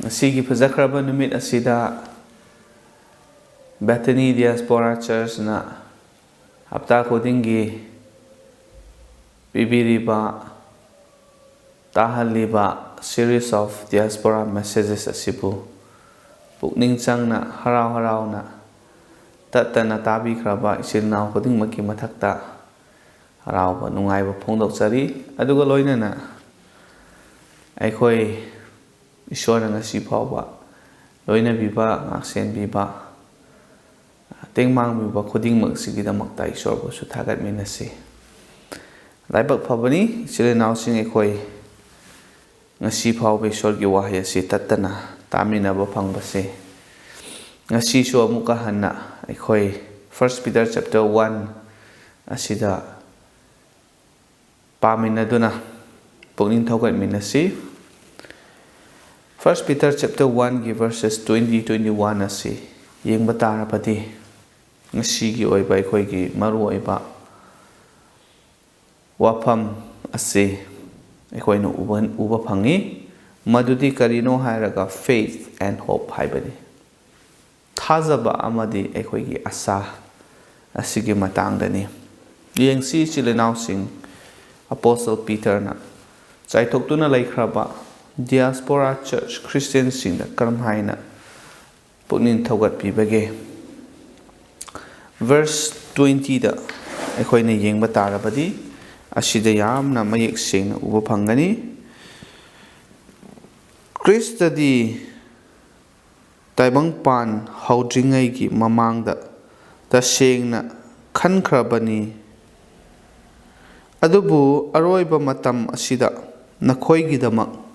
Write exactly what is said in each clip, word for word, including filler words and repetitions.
ꯉꯁꯤꯒꯤ ꯐꯖꯈ꯭ꯔꯕ ꯅꯨꯃꯤꯠ ꯑꯁꯤꯗ Bethany Diaspora Churchꯅ ꯍꯞꯇꯥ ꯈꯨꯗꯤꯡꯒꯤ ꯄꯤꯕꯤꯔꯤꯕ, ꯇꯥꯍꯜꯂꯤꯕ series of diaspora messages ꯑꯁꯤꯕꯨ ꯄꯨꯛꯅꯤꯡ ꯆꯪꯅ, ꯍꯔꯥꯎ ꯍꯔꯥꯎꯅ, ꯇꯠꯇꯅ ꯇꯥꯕꯤꯈ꯭ꯔꯕ ꯏꯆꯤꯜ ꯏꯅꯥꯎ ꯈꯨꯗꯤꯡꯃꯛꯀꯤ ꯃꯊꯛꯇ ꯍꯔꯥꯎꯕ, ꯅꯨꯡꯉꯥꯏꯕ ꯐꯣꯡꯗꯣꯛꯆꯔꯤ꯫ ꯑꯗꯨꯒ ꯂꯣꯏꯅꯅ ꯑꯩꯈꯣꯏ ꯏꯁꯣꯔꯅ ꯉꯁꯤ ꯐꯥꯎꯕ ꯂꯣꯏꯅꯕꯤꯕ, ꯉꯥꯛꯁꯦꯟꯕꯤꯕ, ꯇꯦꯡꯕꯥꯡꯕꯤꯕ ꯈꯨꯗꯤꯡꯃꯛꯁꯤꯒꯤꯗꯃꯛꯇ ꯏꯁꯣꯔꯕꯨꯁꯨ ꯊꯥꯒꯠꯃꯤꯟꯅꯁꯤ꯫ ꯂꯥꯏꯕꯛ ꯐꯕꯅꯤ, ꯏꯆꯤꯜ ꯏꯅꯥꯎꯁꯤꯡ, ꯑꯩꯈꯣꯏ ꯉꯁꯤ ꯐꯥꯎꯕ ꯏꯁꯣꯔꯒꯤ ꯋꯥꯍꯩ ꯑꯁꯤ ꯇꯠꯇꯅ ꯇꯥꯃꯤꯟꯅꯕ ꯐꯪꯕꯁꯦ꯫ ꯉꯁꯤꯁꯨ ꯑꯃꯨꯛꯀ ꯍꯟꯅ ꯑꯩꯈꯣꯏ First Peter chapter one ꯑꯁꯤꯗ ꯄꯥꯃꯤꯟꯅꯗꯨꯅ ꯄꯨꯛꯅꯤꯡ ꯊꯧꯒꯠꯃꯤꯟꯅꯁꯤ꯫ First Peter chapter oneꯒꯤ verses twenty, twenty-one ꯑꯁꯤ ꯌꯦꯡꯕ ꯇꯥꯔꯕꯗꯤ, ꯉꯁꯤꯒꯤ ꯑꯣꯏꯕ ꯑꯩꯈꯣꯏꯒꯤ ꯃꯔꯨꯑꯣꯏꯕ ꯋꯥꯐꯝ ꯑꯁꯤ ꯑꯩꯈꯣꯏꯅ ꯎꯕ, ꯎꯕ ꯐꯪꯉꯤ꯫ ꯃꯗꯨꯗꯤ ꯀꯔꯤꯅꯣ ꯍꯥꯏꯔꯒ, faith and hope ꯍꯥꯏꯕꯅꯤ꯫ ꯊꯥꯖꯕ ꯑꯃꯗꯤ ꯑꯩꯈꯣꯏꯒꯤ ꯑꯁꯥ ꯑꯁꯤꯒꯤ ꯃꯇꯥꯡꯗꯅꯤ꯫ ꯌꯦꯡꯁꯤ, ꯏꯆꯤꯜ ꯏꯅꯥꯎꯁꯤꯡ, Apostle Peterꯅ ꯆꯥꯏꯊꯣꯛꯇꯨꯅ ꯂꯩꯈ꯭ꯔꯕ diaspora church Christianꯁꯤꯡꯗ ꯀꯔꯝ ꯍꯥꯏꯅ ꯄꯨꯛꯅꯤꯡ ꯊꯧꯒꯠꯄꯤꯕꯒꯦ? Verse twentyꯗ ꯑꯩꯈꯣꯏꯅ ꯌꯦꯡꯕ ꯇꯥꯔꯕꯗꯤ, ꯑꯁꯤꯗ ꯌꯥꯝꯅ ꯃꯌꯦꯛ ꯁꯦꯡꯅ ꯎꯕ ꯐꯪꯒꯅꯤ꯫ ꯈ꯭ꯔꯤꯁꯇꯗꯤ ꯇꯥꯏꯕꯪꯄꯥꯟ ꯍꯧꯗ꯭ꯔꯤꯉꯩꯒꯤ ꯃꯃꯥꯡꯗ ꯇꯁꯦꯡꯅ ꯈꯟꯈ꯭ꯔꯕꯅꯤ, ꯑꯗꯨꯕꯨ ꯑꯔꯣꯏꯕ ꯃꯇꯝ ꯑꯁꯤꯗ ꯅꯈꯣꯏꯒꯤꯗꯃꯛ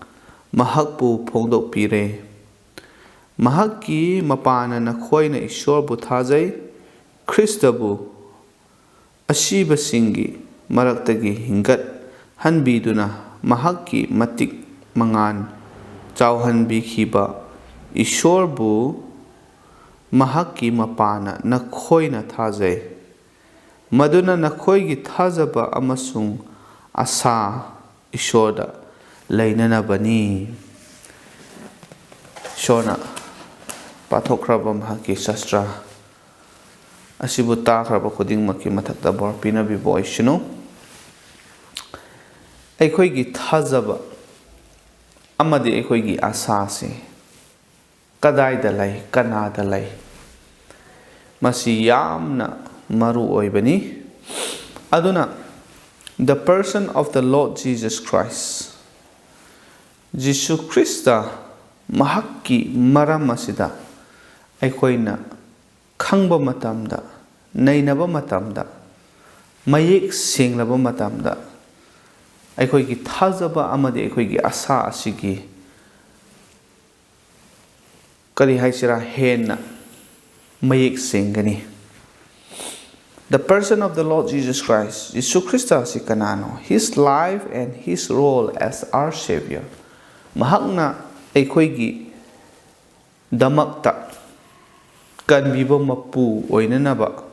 ꯃꯍꯥꯛꯄꯨ ꯐꯣꯡꯗꯣꯛꯄꯤꯔꯦ꯫ ꯃꯍꯥꯛꯀꯤ ꯃꯄꯥꯅ ꯅꯈꯣꯏꯅ ꯏꯁꯣꯔꯕꯨ ꯊꯥꯖꯩ, ꯈ꯭ꯔꯤꯁꯇꯕꯨ ꯑꯁꯤꯕꯁꯤꯡꯒꯤ ꯃꯔꯛꯇꯒꯤ ꯍꯤꯡꯒꯠꯍꯟꯕꯤꯗꯨꯅ ꯃꯍꯥꯛꯀꯤ ꯃꯇꯤꯛ ꯃꯉꯥꯜ ꯆꯥꯎꯍꯟꯕꯤꯈꯤꯕ ꯏꯁꯣꯔꯕꯨ ꯃꯍꯥꯛꯀꯤ ꯃꯄꯥꯅ ꯅꯈꯣꯏꯅ ꯊꯥꯖꯩ꯫ ꯃꯗꯨꯅ ꯅꯈꯣꯏꯒꯤ ꯊꯥꯖꯕ ꯑꯃꯁꯨꯡ ꯑꯁꯥ ꯏꯁꯣꯔꯗ ꯂꯩꯅꯅꯕꯅꯤ꯫ ꯏꯁꯣꯔꯅ ꯄꯥꯊꯣꯛꯈ꯭ꯔꯕ ꯃꯍꯥꯛꯀꯤ ꯁꯥꯁꯇ꯭ꯔ ꯑꯁꯤꯕꯨ ꯇꯥꯈ꯭ꯔꯕ ꯈꯨꯗꯤꯡꯃꯛꯀꯤ ꯃꯊꯛꯇ ꯕꯣꯔ ꯄꯤꯅꯕꯤꯕ ꯑꯣꯏꯁꯅꯨ꯫ ꯑꯩꯈꯣꯏꯒꯤ ꯊꯥꯖꯕ ꯑꯃꯗꯤ ꯑꯩꯈꯣꯏꯒꯤ ꯑꯁꯥꯁꯤ ꯀꯗꯥꯏꯗ ꯂꯩ, ꯀꯅꯥꯗ ꯂꯩ? ꯃꯁꯤ ꯌꯥꯝꯅ ꯃꯔꯨ ꯑꯣꯏꯕꯅꯤ꯫ ꯑꯗꯨꯅ, the person of the Lord Jesus Christ, Jesus Christ, ꯃꯍꯥꯛꯀꯤ ꯃꯔꯝ ꯑꯁꯤꯗ ꯑꯩꯈꯣꯏꯅ ꯈꯪꯕ ꯃꯇꯝꯗ, ꯅꯩꯅꯕ ꯃꯇꯝꯗ, ꯃꯌꯦꯛ ꯁꯦꯡꯂꯕ ꯃꯇꯝꯗ, ꯑꯩꯈꯣꯏꯒꯤ ꯊꯥꯖꯕ ꯑꯃꯗꯤ ꯑꯩꯈꯣꯏꯒꯤ ꯑꯁꯥ ꯑꯁꯤꯒꯤ, ꯀꯔꯤ ꯍꯥꯏꯁꯤꯔꯥ, ꯍꯦꯟꯅ ꯃꯌꯦꯛ ꯁꯦꯡꯒꯅꯤ꯫ The person of the Lord Jesus Christ, Jesus Christ ꯑꯁꯤ ꯀꯅꯥꯅꯣ? His life and his role as our Savior. ꯃꯍꯥꯛꯅ ꯑꯩꯈꯣꯏꯒꯤ ꯗꯃꯛꯇ ꯀꯟꯕꯤꯕ ꯃꯄꯨ ꯑꯣꯏꯅꯅꯕ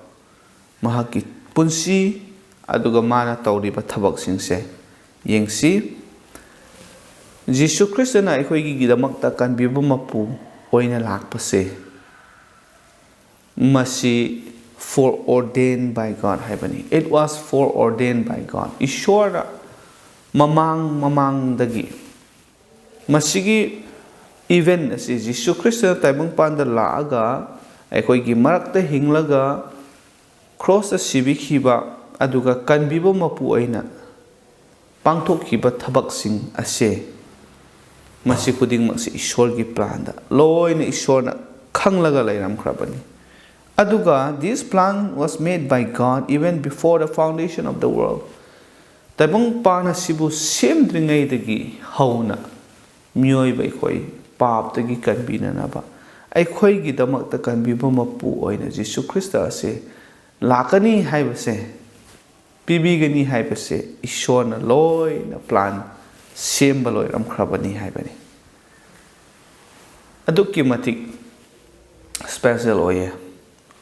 ꯃꯍꯥꯛꯀꯤ ꯄꯨꯟꯁꯤ ꯑꯗꯨꯒ ꯃꯥꯅ ꯇꯧꯔꯤꯕ ꯊꯕꯛꯁꯤꯡꯁꯦ ꯌꯦꯡꯁꯤ꯫ ꯖꯤꯁꯨ ꯈ꯭ꯔꯤꯁꯇꯅ ꯑꯩꯈꯣꯏꯒꯤꯗꯃꯛꯇ ꯀꯟꯕꯤꯕ ꯃꯄꯨ ꯑꯣꯏꯅ ꯂꯥꯛꯄꯁꯦ, ꯃꯁꯤ foreordained by God ꯍꯥꯏꯕꯅꯤ꯫ It was foreordained by God. ꯏꯁꯣꯔꯅ ꯃꯃꯥꯡ ꯃꯃꯥꯡꯗꯒꯤ ꯃꯁꯤꯒꯤ event ꯑꯁꯤ, ꯖꯤꯁꯨ ꯈ꯭ꯔꯤꯁꯇꯅ ꯇꯥꯏꯕꯪꯄꯥꯟꯗ ꯂꯥꯛꯑꯒ ꯑꯩꯈꯣꯏꯒꯤ ꯃꯔꯛꯇ ꯍꯤꯡꯂꯒ ꯀ꯭ꯔꯣꯁꯇ ꯁꯤꯕꯤꯈꯤꯕ ꯑꯗꯨꯒ ꯀꯟꯕꯤꯕ ꯃꯄꯨ ꯑꯣꯏꯅ ꯄꯥꯡꯊꯣꯛꯈꯤꯕ ꯊꯕꯛꯁꯤꯡ ꯑꯁꯦ, ꯃꯁꯤ ꯈꯨꯗꯤꯡꯃꯛꯁꯤ ꯏꯁꯣꯔꯒꯤ ꯄ꯭ꯂꯥꯟꯗ ꯂꯣꯏꯅ ꯏꯁꯣꯔꯅ ꯈꯪꯂꯒ ꯂꯩꯔꯝꯈ꯭ꯔꯕꯅꯤ꯫ ꯑꯗꯨꯒ this plan was made by God even before the foundation of the world. ꯇꯥꯏꯕꯪꯄꯥꯟ ꯑꯁꯤꯕꯨ ꯁꯦꯝꯗ꯭ꯔꯤꯉꯩꯗꯒꯤ ꯍꯧꯅ ꯃꯤꯑꯣꯏꯕ ꯑꯩꯈꯣꯏ ꯄꯥꯞꯇꯒꯤ ꯀꯟꯕꯤꯅꯅꯕ, ꯑꯩꯈꯣꯏꯒꯤꯗꯃꯛꯇ ꯀꯟꯕꯤꯕ ꯃꯄꯨ ꯑꯣꯏꯅ ꯖꯤꯁꯨ ꯈ꯭ꯔꯤꯁꯇ ꯑꯁꯤ ꯂꯥꯛꯀꯅꯤ ꯍꯥꯏꯕꯁꯦ, ꯄꯤꯕꯤꯒꯅꯤ ꯍꯥꯏꯕꯁꯦ ꯏꯁꯣꯔꯅ ꯂꯣꯏꯅ ꯄ꯭ꯂꯥꯟ ꯁꯦꯝꯕ ꯂꯣꯏꯔꯝꯈ꯭ꯔꯕꯅꯤ ꯍꯥꯏꯕꯅꯤ꯫ ꯑꯗꯨꯛꯀꯤ ꯃꯇꯤꯛ ꯁ꯭ꯄꯦꯁꯦꯜ ꯑꯣꯏꯌꯦ꯫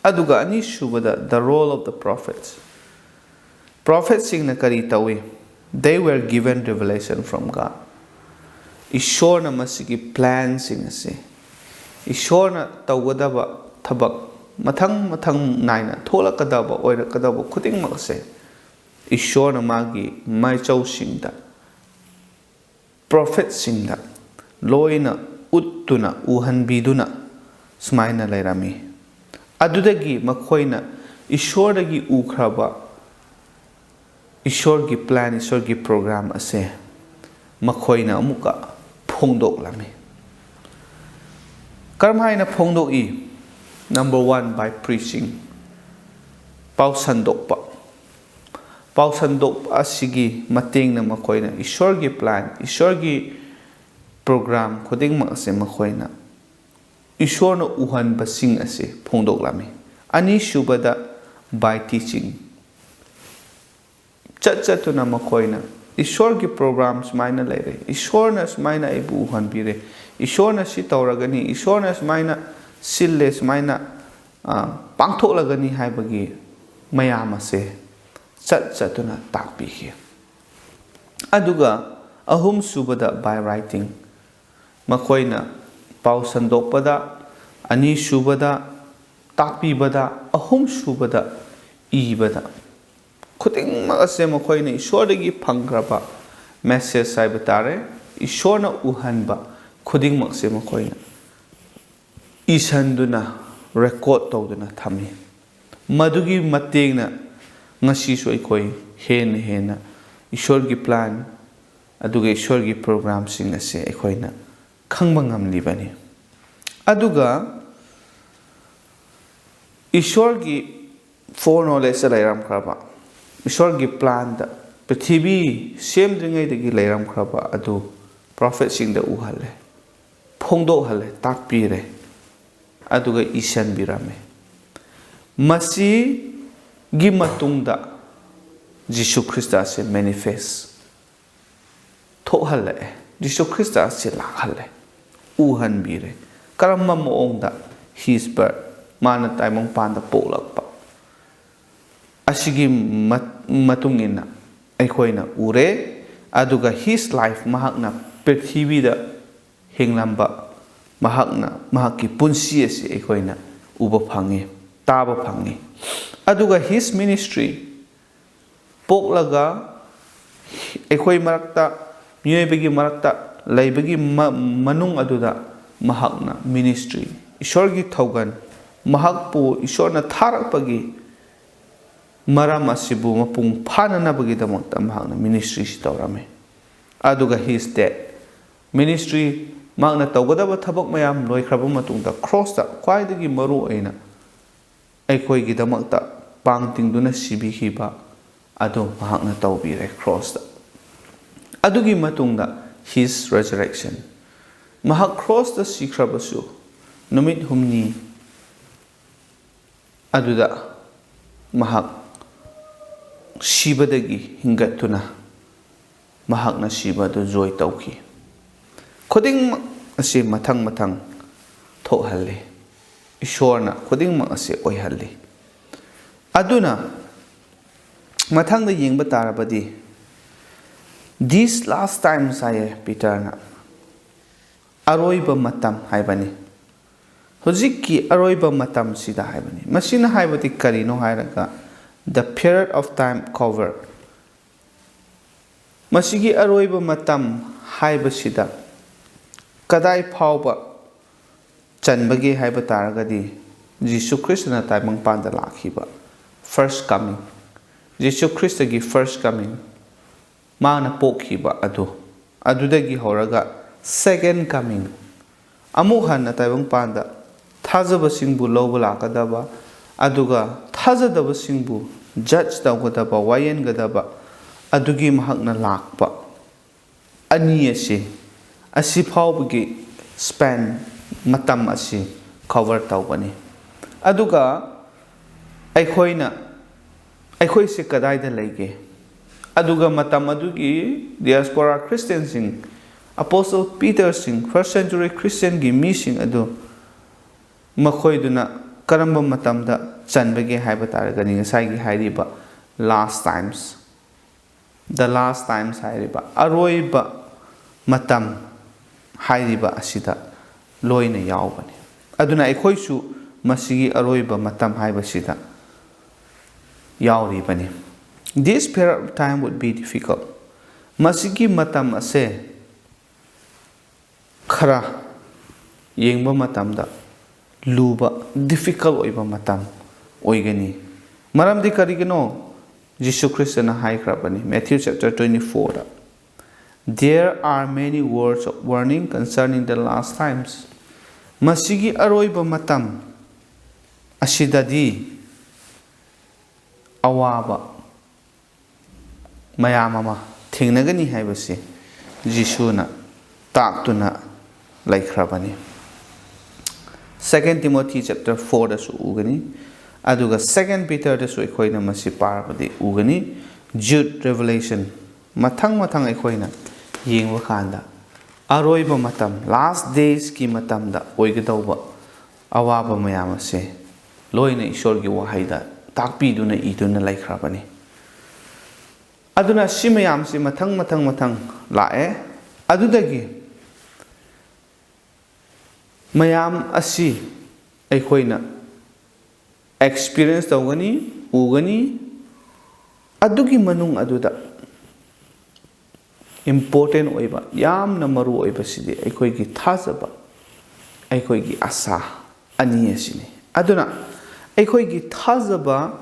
ꯑꯗꯨꯒ ꯑꯅꯤꯁꯨꯕꯗ, the role of the prophets. ꯄ꯭ꯔꯣꯐꯦꯠꯁꯤꯡꯅ ꯀꯔꯤ ꯇꯧꯏ? They were given revelation from God. ꯏꯁꯣꯔꯅ ꯃꯁꯤꯒꯤ ꯄ꯭ꯂꯥꯟꯁꯤꯡ ꯑꯁꯤ ꯏꯁꯣꯔꯅ ꯇꯧꯒꯗꯕ ꯊꯕꯛ ꯃꯊꯪ ꯃꯊꯪ ꯅꯥꯏꯅ ꯊꯣꯛꯂꯛꯀꯗꯕ, ꯑꯣꯏꯔꯛꯀꯗꯕ ꯈꯨꯗꯤꯡꯃꯛꯁꯦ ꯏꯁꯣꯔꯅ ꯃꯥꯒꯤ ꯃꯥꯏꯆꯧꯁꯤꯡꯗ, ꯄ꯭ꯔꯣꯐꯦꯠꯁꯤꯡꯗ ꯂꯣꯏꯅ ꯎꯠꯇꯨꯅ, ꯎꯍꯟꯕꯤꯗꯨꯅ ꯁꯨꯃꯥꯏꯅ ꯂꯩꯔꯝꯃꯤ꯫ ꯑꯗꯨꯗꯒꯤ ꯃꯈꯣꯏꯅ ꯏꯁꯣꯔꯗꯒꯤ ꯎꯈ꯭ꯔꯕ ꯏꯁꯣꯔꯒꯤ ꯄ꯭ꯂꯥꯟ, ꯏꯁꯣꯔꯒꯤ ꯄ꯭ꯔꯣꯒ꯭ꯔꯥꯝ ꯑꯁꯦ ꯃꯈꯣꯏꯅ ꯑꯃꯨꯛꯀ ꯐꯣꯡꯗꯣꯛꯂꯝꯃꯤ꯫ ꯀꯔꯝ ꯍꯥꯏꯅ ꯐꯣꯡꯗꯣꯛꯏ? Number one, by preaching, ꯄꯥꯎ ꯁꯟꯗꯣꯛꯄ꯫ ꯄꯥꯎ ꯁꯟꯗꯣꯛꯄ ꯑꯁꯤꯒꯤ ꯃꯇꯦꯡꯅ ꯃꯈꯣꯏꯅ ꯏꯁꯣꯔꯒꯤ ꯄ꯭ꯂꯥꯟ, ꯏꯁꯣꯔꯒꯤ ꯄ꯭ꯔꯣꯒ꯭ꯔꯥꯝ ꯈꯨꯗꯤꯡꯃꯛ ꯑꯁꯦ ꯃꯈꯣꯏꯅ ꯏꯁꯣꯔꯅ ꯎꯍꯟꯕꯁꯤꯡ ꯑꯁꯤ ꯐꯣꯡꯗꯣꯛꯂꯝꯃꯤ꯫ ꯑꯅꯤꯁꯨꯕꯗ, by teaching, ꯆꯠ ꯆꯠꯇꯨꯅ ꯃꯈꯣꯏꯅ ꯏꯁꯣꯔꯒꯤ ꯄ꯭ꯔꯣꯒ꯭ꯔꯥꯝ ꯁꯨꯃꯥꯏꯅ ꯂꯩꯔꯦ, ꯏꯁꯣꯔꯅ ꯁꯨꯃꯥꯏꯅ ꯑꯩꯕꯨ ꯎꯍꯟꯕꯤꯔꯦ, ꯏꯁꯣꯔꯅ ꯁꯤ ꯇꯧꯔꯒꯅꯤ, ꯏꯁꯣꯔꯅ ꯁꯨꯃꯥꯏꯅ ꯁꯤꯜꯂꯦ, ꯁꯨꯃꯥꯏꯅ, ꯑ, ꯄꯥꯡꯊꯣꯛꯂꯒꯅꯤ ꯍꯥꯏꯕꯒꯤ ꯃꯌꯥꯝ ꯑꯁꯦ ꯆꯠ ꯆꯠꯇꯨꯅ ꯇꯥꯛꯄꯤꯈꯤ꯫ ꯑꯗꯨꯒ ꯑꯍꯨꯝꯁꯨꯕꯗ, by writing, ꯃꯈꯣꯏꯅ ꯄꯥꯎ ꯁꯟꯗꯣꯛꯄꯗ, ꯑꯅꯤꯁꯨꯕꯗ ꯇꯥꯛꯄꯤꯕꯗ, ꯑꯍꯨꯝꯁꯨꯕꯗ ꯏꯕꯗ, ꯈꯨꯗꯤꯡꯃꯛ ꯑꯁꯦ ꯃꯈꯣꯏꯅ ꯏꯁꯣꯔꯗꯒꯤ ꯐꯪꯈ꯭ꯔꯕ ꯃꯦꯁꯦꯖ ꯍꯥꯏꯕ ꯇꯥꯔꯦ, ꯏꯁꯣꯔꯅ ꯎꯍꯟꯕ ꯈꯨꯗꯤꯡꯃꯛꯁꯦ ꯃꯈꯣꯏꯅ ꯏꯁꯟꯗꯨꯅ, ꯔꯦꯀꯣꯔꯠ ꯇꯧꯗꯨꯅ ꯊꯝꯃꯤ꯫ ꯃꯗꯨꯒꯤ ꯃꯇꯦꯡꯅ ꯉꯁꯤꯁꯨ ꯑꯩꯈꯣꯏ ꯍꯦꯟꯅ ꯍꯦꯟꯅ ꯏꯁꯣꯔꯒꯤ ꯄ꯭ꯂꯥꯟ, ꯑꯗꯨꯒ ꯏꯁꯣꯔꯒꯤ ꯄ꯭ꯔꯣꯒ꯭ꯔꯥꯝꯁꯤꯡ ꯑꯁꯦ ꯑꯩꯈꯣꯏꯅ ꯈꯪꯕ ꯉꯝꯂꯤꯕꯅꯤ꯫ ꯑꯗꯨꯒ ꯏꯁꯣꯔꯒꯤ foreknowledgeꯇ ꯂꯩꯔꯝꯈ꯭ꯔꯕ, ꯏꯁꯣꯔꯒꯤ ꯄ꯭ꯂꯥꯟꯗ, ꯄ꯭ꯔꯤꯊꯤꯕꯤ ꯁꯦꯝꯗ꯭ꯔꯤꯉꯩꯗꯒꯤ ꯂꯩꯔꯝꯈ꯭ꯔꯕ ꯑꯗꯨ ꯄ꯭ꯔꯣꯐꯦꯠꯁꯤꯡꯗ ꯎꯍꯜꯂꯦ, ꯐꯣꯡꯗꯣꯛꯍꯜꯂꯦ, ꯇꯥꯛꯄꯤꯔꯦ, ꯑꯗꯨꯒ ꯏꯁꯟꯕꯤꯔꯝꯃꯦ꯫ ꯃꯁꯤꯒꯤ ꯃꯇꯨꯡꯗ ꯖꯤꯁꯨ ꯈ꯭ꯔꯤꯁꯇ ꯑꯁꯦ ꯃꯦꯅꯤꯐꯦꯁ ꯊꯣꯛꯍꯜꯂꯛꯑꯦ꯫ ꯖꯤꯁꯨ ꯈ꯭ꯔꯤꯁꯇ ꯑꯁꯤ ꯂꯥꯛꯍꯜꯂꯦ, ꯎꯍꯟꯕꯤꯔꯦ꯫ ꯀꯔꯝꯕ ꯃꯑꯣꯡꯗ? His birth, ꯃꯥꯅ ꯇꯥꯏꯕꯪꯄꯥꯟꯗ ꯄꯣꯛꯂꯛꯄ꯫ ꯑꯁꯤꯒꯤ ꯃ-, ꯃꯇꯨꯡ ꯏꯟꯅ ꯑꯩꯈꯣꯏꯅ ꯎꯔꯦ꯫ ꯑꯗꯨꯒ his life, ꯃꯍꯥꯛꯅ ꯄ꯭ꯔꯤꯊꯤꯕꯤꯗ ꯍꯤꯡꯂꯝꯕ ꯃꯍꯥꯛꯅ, ꯃꯍꯥꯛꯀꯤ ꯄꯨꯟꯁꯤ ꯑꯁꯤ ꯑꯩꯈꯣꯏꯅ ꯎꯕ ꯐꯪꯉꯤ, ꯇꯥꯕ ꯐꯪꯉꯤ꯫ ꯑꯗꯨꯒ his ministry, ꯄꯣꯛꯂꯒ ꯑꯩꯈꯣꯏ ꯃꯔꯛꯇ, ꯃꯤꯑꯣꯏꯕꯒꯤ ꯃꯔꯛꯇ ꯂꯩꯕꯒꯤ ꯃ-, ꯃꯅꯨꯡ ꯑꯗꯨꯗ ꯃꯍꯥꯛꯅ ministry, ꯏꯁꯣꯔꯒꯤ ꯊꯧꯒꯜ, ꯃꯍꯥꯛꯄꯨ ꯏꯁꯣꯔꯅ ꯊꯥꯔꯛꯄꯒꯤ ꯃꯔꯝ ꯑꯁꯤꯕꯨ ꯃꯄꯨꯡ ꯐꯥꯅꯅꯕꯒꯤꯗꯃꯛꯇ ꯃꯍꯥꯛꯅ ministryꯁꯤ ꯇꯧꯔꯝꯃꯤ꯫ ꯑꯗꯨꯒ his death, ministry, ꯃꯍꯥꯛꯅ ꯇꯧꯒꯗꯕ ꯊꯕꯛ ꯃꯌꯥꯝ ꯂꯣꯏꯈ꯭ꯔꯕ ꯃꯇꯨꯡꯗ, crossꯇ ꯈ꯭ꯋꯥꯏꯗꯒꯤ ꯃꯔꯨ ꯑꯣꯏꯅ ꯑꯩꯈꯣꯏꯒꯤꯗꯃꯛꯇ ꯄꯥꯡ ꯇꯤꯡꯗꯨꯅ ꯁꯤꯕꯤꯈꯤꯕ ꯑꯗꯨ ꯃꯍꯥꯛꯅ ꯇꯧꯕꯤꯔꯦ crossꯇ꯫ ꯑꯗꯨꯒꯤ ꯃꯇꯨꯡꯗ his resurrection, ꯃꯍꯥꯛ crossꯇ ꯁꯤꯈ꯭ꯔꯕꯁꯨ ꯅꯨꯃꯤꯠ ꯍꯨꯝꯅꯤ ꯑꯗꯨꯗ ꯃꯍꯥꯛ ꯁꯤꯕꯗꯒꯤ ꯍꯤꯡꯒꯠꯇꯨꯅ ꯃꯍꯥꯛꯅ ꯁꯤꯕ ꯑꯗꯨ ꯖꯣꯏ ꯇꯧꯈꯤ꯫ ꯈꯨꯗꯤꯡꯃꯛ ꯑꯁꯤ ꯃꯊꯪ ꯃꯊꯪ ꯊꯣꯛꯍꯜꯂꯤ꯫ ꯏꯁꯣꯔꯅ ꯈꯨꯗꯤꯡꯃꯛ ꯑꯁꯤ ꯑꯣꯏꯍꯜꯂꯤ꯫ ꯑꯗꯨꯅ ꯃꯊꯪꯗ ꯌꯦꯡꯕ ꯇꯥꯔꯕꯗꯤ, "These last times" ꯍꯥꯏꯌꯦ ꯄꯤꯇꯔꯅ, "ꯑꯔꯣꯏꯕ ꯃꯇꯝ" ꯍꯥꯏꯕꯅꯤ꯫ ꯍꯧꯖꯤꯛꯀꯤ ꯑꯔꯣꯏꯕ ꯃꯇꯝꯁꯤꯗ ꯍꯥꯏꯕꯅꯤ꯫ ꯃꯁꯤꯅ ꯍꯥꯏꯕꯗꯤ ꯀꯔꯤꯅꯣ ꯍꯥꯏꯔꯒ, the period of time covered, ꯃꯁꯤꯒꯤ ꯑꯔꯣꯏꯕ ꯃꯇꯝ ꯍꯥꯏꯕꯁꯤꯗ ꯀꯗꯥꯏ ꯐꯥꯎꯕ ꯆꯟꯕꯒꯦ ꯍꯥꯏꯕ ꯇꯥꯔꯒꯗꯤ, ꯖꯤꯁꯨ ꯈ꯭ꯔꯤꯁꯇꯅ ꯇꯥꯏꯕꯪꯄꯥꯟꯗ ꯂꯥꯛꯈꯤꯕ, first coming, ꯖꯤꯁꯨ ꯈ꯭ꯔꯤꯁꯇꯒꯤ first coming, ꯃꯥꯅ ꯄꯣꯛꯈꯤꯕ ꯑꯗꯨ, ꯑꯗꯨꯗꯒꯤ ꯍꯧꯔꯒ second coming, ꯑꯃꯨꯛ ꯍꯟꯅ ꯇꯥꯏꯕꯪꯄꯥꯟꯗ ꯊꯥꯖꯕꯁꯤꯡꯕꯨ ꯂꯧꯕ ꯂꯥꯛꯀꯗꯕ, ꯑꯗꯨꯒ ꯊꯥꯖꯗꯕꯁꯤꯡꯕꯨ judge ꯇꯧꯒꯗꯕ, ꯋꯥꯌꯦꯟꯒꯗꯕ, ꯑꯗꯨꯒꯤ ꯃꯍꯥꯛꯅ ꯂꯥꯛꯄ, ꯑꯅꯤ ꯑꯁꯤ, ꯑꯁꯤ ꯐꯥꯎꯕꯒꯤ span, ꯃꯇꯝ ꯑꯁꯤ cover ꯇꯧꯒꯅꯤ꯫ ꯑꯗꯨꯒ ꯑꯩꯈꯣꯏꯅ, ꯑꯩꯈꯣꯏꯁꯦ ꯀꯗꯥꯏꯗ ꯂꯩꯒꯦ? ꯑꯗꯨꯒ ꯃꯇꯝ ꯑꯗꯨꯒꯤ diaspora Christianꯁꯤꯡ, Apostle Peterꯁꯤꯡ, first century Christianꯒꯤ ꯃꯤꯁꯤꯡ ꯑꯗꯨ ꯃꯈꯣꯏꯗꯨꯅ ꯀꯔꯝꯕ ꯃꯇꯝꯗ ꯆꯟꯕꯒꯦ ꯍꯥꯏꯕ ꯇꯥꯔꯒꯗꯤ, ꯉꯁꯥꯏꯒꯤ ꯍꯥꯏꯔꯤꯕ last times, the last times ꯍꯥꯏꯔꯤꯕ ꯑꯔꯣꯏꯕ ꯃꯇꯝ ꯍꯥꯏꯔꯤꯕ ꯑꯁꯤꯗ ꯂꯣꯏꯅ ꯌꯥꯎꯕꯅꯤ꯫ ꯑꯗꯨꯅ ꯑꯩꯈꯣꯏꯁꯨ ꯃꯁꯤꯒꯤ ꯑꯔꯣꯏꯕ ꯃꯇꯝ ꯍꯥꯏꯕꯁꯤꯗ ꯌꯥꯎꯔꯤꯕꯅꯤ꯫ This period of time would be difficult. ꯃꯁꯤꯒꯤ ꯃꯇꯝ ꯑꯁꯦ ꯈꯔ ꯌꯦꯡꯕ ꯃꯇꯝꯗ ꯂꯨꯕ, difficult ꯑꯣꯏꯕ ꯃꯇꯝ ꯑꯣꯏꯒꯅꯤ꯫ ꯃꯔꯝꯗꯤ ꯀꯔꯤꯒꯤꯅꯣ? ꯖꯤꯁꯨ ꯈ꯭ꯔꯤꯁꯇꯅ ꯍꯥꯏꯈ꯭ꯔꯕꯅꯤ, Matthew chapter twenty-fourꯗ, "There are many words of warning concerning the last times." ꯃꯁꯤꯒꯤ ꯑꯔꯣꯏꯕ ꯃꯇꯝ ꯑꯁꯤꯗꯗꯤ ꯑꯋꯥꯕ ꯃꯌꯥꯝ ꯑꯃ ꯊꯦꯡꯅꯒꯅꯤ ꯍꯥꯏꯕꯁꯤ ꯖꯤꯁꯨꯅ ꯇꯥꯛꯇꯨꯅ ꯂꯩꯈ꯭ꯔꯕꯅꯤ꯫ Second Timothy chapter fourꯗꯁꯨ ꯎꯒꯅꯤ, ꯑꯗꯨꯒ Second Peterꯗꯁꯨ ꯑꯩꯈꯣꯏꯅ ꯃꯁꯤ ꯄꯥꯔꯕꯗꯤ ꯎꯒꯅꯤ꯫ Jude, Revelation, ꯃꯊꯪ ꯃꯊꯪ ꯑꯩꯈꯣꯏꯅ ꯌꯦꯡꯕ ꯀꯥꯟꯗ ꯑꯔꯣꯏꯕ ꯃꯇꯝ, last daysꯀꯤ ꯃꯇꯝꯗ ꯑꯣꯏꯒꯗꯧꯕ ꯑꯋꯥꯕ ꯃꯌꯥꯝ ꯑꯁꯦ ꯂꯣꯏꯅ ꯏꯁꯣꯔꯒꯤ ꯋꯥꯍꯩꯗ ꯇꯥꯛꯄꯤꯗꯨꯅ ꯏꯗꯨꯅ ꯂꯩꯈ꯭ꯔꯕꯅꯤ꯫ ꯑꯗꯨꯅ ꯁꯤ ꯃꯌꯥꯝꯁꯤ ꯃꯊꯪ ꯃꯊꯪ ꯃꯊꯪ ꯂꯥꯛꯑꯦ꯫ ꯑꯗꯨꯗꯒꯤ ꯃꯌꯥꯝ ꯑꯁꯤ ꯑꯩꯈꯣꯏꯅ experience ꯇꯧꯒꯅꯤ, ꯎꯒꯅꯤ꯫ ꯑꯗꯨꯒꯤ ꯃꯅꯨꯡ ꯑꯗꯨꯗ important ꯑꯣꯏꯕ, ꯌꯥꯝꯅ ꯃꯔꯨ ꯑꯣꯏꯕꯁꯤꯗꯤ ꯑꯩꯈꯣꯏꯒꯤ ꯊꯥꯖꯕ, ꯑꯩꯈꯣꯏꯒꯤ ꯑꯁꯥ ꯑꯅꯤ ꯑꯁꯤꯅꯤ꯫ ꯑꯗꯨꯅ ꯑꯩꯈꯣꯏꯒꯤ ꯊꯥꯖꯕ,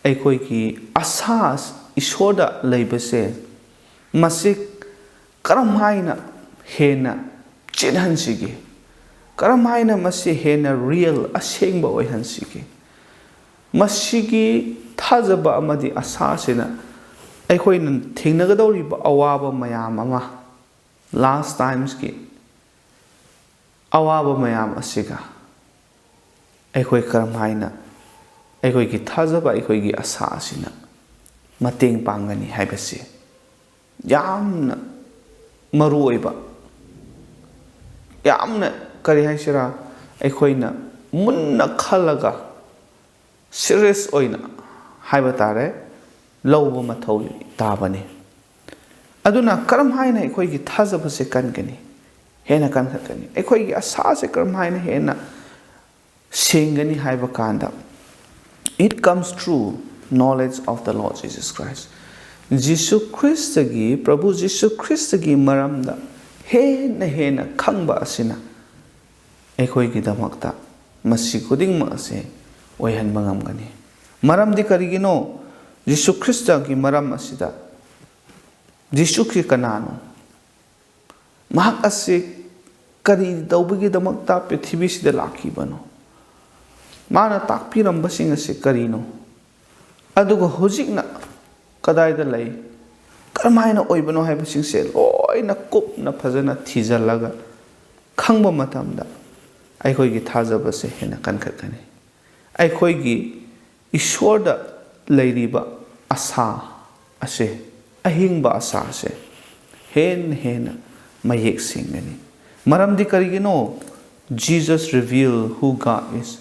ꯑꯩꯈꯣꯏꯒꯤ ꯑꯁꯥ ꯏꯁꯣꯔꯗ ꯂꯩꯕꯁꯦ, ꯃꯁꯤ ꯀꯔꯝ ꯍꯥꯏꯅ ꯍꯦꯟꯅ ꯆꯦꯠꯍꯟꯁꯤꯒꯦ? ꯀꯔꯝ ꯍꯥꯏꯅ ꯃꯁꯤ ꯍꯦꯟꯅ real, ꯑꯁꯦꯡꯕ ꯑꯣꯏꯍꯟꯁꯤꯒꯦ? ꯃꯁꯤꯒꯤ ꯊꯥꯖꯕ ꯑꯃꯗꯤ ꯑꯁꯥ ꯑꯁꯤꯅ ꯑꯩꯈꯣꯏꯅ ꯊꯦꯡꯅꯒꯗꯧꯔꯤꯕ ꯑꯋꯥꯕ ꯃꯌꯥꯝ ꯑꯃ, last timesꯀꯤ ꯑꯋꯥꯕ ꯃꯌꯥꯝ ꯑꯁꯤꯒ ꯑꯩꯈꯣꯏ ꯀꯔꯝ ꯍꯥꯏꯅ ꯑꯩꯈꯣꯏꯒꯤ ꯊꯥꯖꯕ, ꯑꯩꯈꯣꯏꯒꯤ ꯑꯁꯥ ꯑꯁꯤꯅ ꯃꯇꯦꯡ ꯄꯥꯡꯒꯅꯤ ꯍꯥꯏꯕꯁꯤ ꯌꯥꯝꯅ ꯃꯔꯨ ꯑꯣꯏꯕ, ꯌꯥꯝꯅ, ꯀꯔꯤ ꯍꯥꯏꯁꯤꯔꯥ, ꯑꯩꯈꯣꯏꯅ ꯃꯨꯟꯅ ꯈꯜꯂꯒ serious ꯑꯣꯏꯅ ꯍꯥꯏꯕ ꯇꯥꯔꯦ, ꯂꯧꯕ ꯃꯊꯧ ꯇꯥꯕꯅꯤ꯫ ꯑꯗꯨꯅ ꯀꯔꯝ ꯍꯥꯏꯅ ꯑꯩꯈꯣꯏꯒꯤ ꯊꯥꯖꯕꯁꯦ ꯀꯟꯒꯅꯤ? ꯍꯦꯟꯅ ꯀꯟꯈꯠꯀꯅꯤ꯫ ꯑꯩꯈꯣꯏꯒꯤ ꯑꯁꯥꯁꯦ ꯀꯔꯝꯍꯥꯏꯅ ꯍꯦꯟꯅ ꯁꯦꯡꯒꯅꯤ ꯍꯥꯏꯕ ꯀꯥꯟꯗ, it comes through knowledge of the Lord Jesus Christ. ꯖꯤꯁꯨ ꯈ꯭ꯔꯤꯁꯇꯒꯤ, ꯄ꯭ꯔꯚꯨ ꯖꯤꯁꯨ ꯈ꯭ꯔꯤꯁꯇꯒꯤ ꯃꯔꯝꯗ ꯍꯦꯟꯅ ꯍꯦꯟꯅ ꯈꯪꯕ ꯑꯁꯤꯅ ꯑꯩꯈꯣꯏꯒꯤꯗꯃꯛꯇ ꯃꯁꯤ ꯈꯨꯗꯤꯡꯃꯛ ꯑꯁꯦ ꯑꯣꯏꯍꯟꯕ ꯉꯝꯒꯅꯤ꯫ ꯃꯔꯝꯗꯤ ꯀꯔꯤꯒꯤꯅꯣ? ꯖꯤꯁꯨ ꯈ꯭ꯔꯤꯁꯇꯒꯤ ꯃꯔꯝ ꯑꯁꯤꯗ, ꯖꯤꯁꯨ ꯈ꯭ꯔꯤꯁ ꯀꯅꯥꯅꯣ? ꯃꯍꯥꯛ ꯑꯁꯤ ꯀꯔꯤ ꯇꯧꯕꯒꯤꯗꯃꯛꯇ ꯄ꯭ꯔꯤꯊꯤꯕꯤꯁꯤꯗ ꯂꯥꯛꯈꯤꯕꯅꯣ? ꯃꯥꯅ ꯇꯥꯛꯄꯤꯔꯝꯕꯁꯤꯡ ꯑꯁꯤ ꯀꯔꯤꯅꯣ? ꯑꯗꯨꯒ ꯍꯧꯖꯤꯛꯅ ꯀꯗꯥꯏꯗ ꯂꯩ? ꯀꯔꯝꯍꯥꯏꯅ ꯑꯣꯏꯕꯅꯣ ꯍꯥꯏꯕꯁꯤꯡꯁꯦ ꯂꯣꯏꯅ ꯀꯨꯞꯅ ꯐꯖꯅ ꯊꯤꯖꯤꯜꯂꯒ ꯈꯪꯕ ꯃꯇꯝꯗ ꯑꯩꯈꯣꯏꯒꯤ ꯊꯥꯖꯕꯁꯦ ꯍꯦꯟꯅ ꯀꯟꯈꯠꯀꯅꯤ꯫ ꯑꯩꯈꯣꯏꯒꯤ ꯏꯁꯣꯔꯗ ꯂꯩꯔꯤꯕ ꯑꯁꯥ ꯑꯁꯦ, ꯑꯍꯤꯡꯕ ꯑꯁꯥ ꯑꯁꯦ ꯍꯦꯟꯅ ꯍꯦꯟꯅ ꯃꯌꯦꯛ ꯁꯦꯡꯒꯅꯤ꯫ ꯃꯔꯝꯗꯤ ꯀꯔꯤꯒꯤꯅꯣ? Jesus reveal who God is.